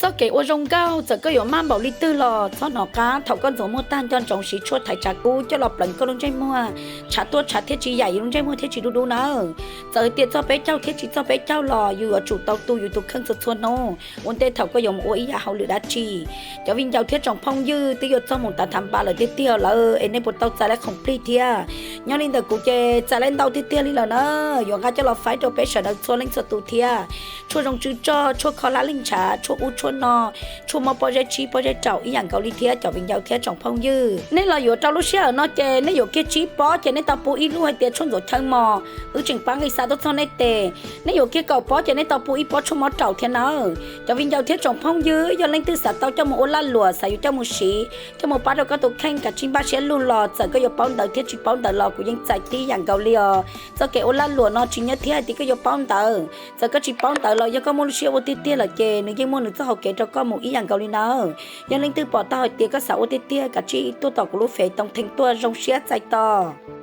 Txoj kev ua zoo nkauj txawm koj yuav maj npaum li twg los txhob hnov qab thaum koj ntxuav muag tag nco ntsoov siv tshuaj thaiv tsav kub coj los pleev koj lub ntsej muag, tshav tuaj tshav thiaj tsis yam yus lub ntsej muag thiaj tsis dub dub nawb. Txawm hais tias txog peb caug thiab tsis txog peb caug los yus yuav tsum tau tu yus tus kheej txhua txhua hnub ua ntej thaum koj yuav mus ua ib yam hauj lwm dab tsi. Cov viv ncaus thiab tsoom phooj ywg, twb yuav txog mus tav thav npas lawm tiag tiag lawm es nej puas tau txais lawv khoom plig thiab? Nyob li ntawm kuv ces txais lawv ntau tiag tiag li lawm na, yuav nqa coj los faib rau peb sawv daws txhua leej txhua tus thiab. Tshuaj zoo tsw tsog, tshuaj kho hlab leeg ntshav, tshuaj ub tshuaj no, tshuaj mob pob zeb tsib pob zeb raum ib yam nkaus li thiab cov viv ncaus thiab tsoom phooj ywg. Nej los yuav rau lub sij hawm no ces nej yuav kiag tsib pob ces nej tau pub ib lub hais tias tshuaj ntxuav chaw mos, wb tseem pab nqis xa tuaj txog nej tes. Nej yuav kiag kaum pob ces nej tau pub ib pob tshuaj mob raum thiab nawb. Cov viv ncaus thiab tsoom phooj ywg, yog leej twg xav tau coj mus ua lag luam, xav yuav coj mus siv, coj mus pab rau koj tus kheej kav tsij npaj siab lug los txawm koj yuav paub ntawv thiab tsis paub ntawv los kuv yeej txais tib yam nkaus li os. Txoj kev ua lag luam no tsis nyob thiab hais tias koj yuav paub ntawv, txawm koj tsis paub ntawv los yog koj muaj lub siab ua tiag tiag lawm ces nws yeej muaj nws txoj hauv kev rau koj mus ib yam nkaus li nawb. Yog leej twg pom tau hais tias koj xav ua tiag tiag kav tsij tuaj tom kuv lub fev Tooj Theej Tuaj zoo siab txais tos.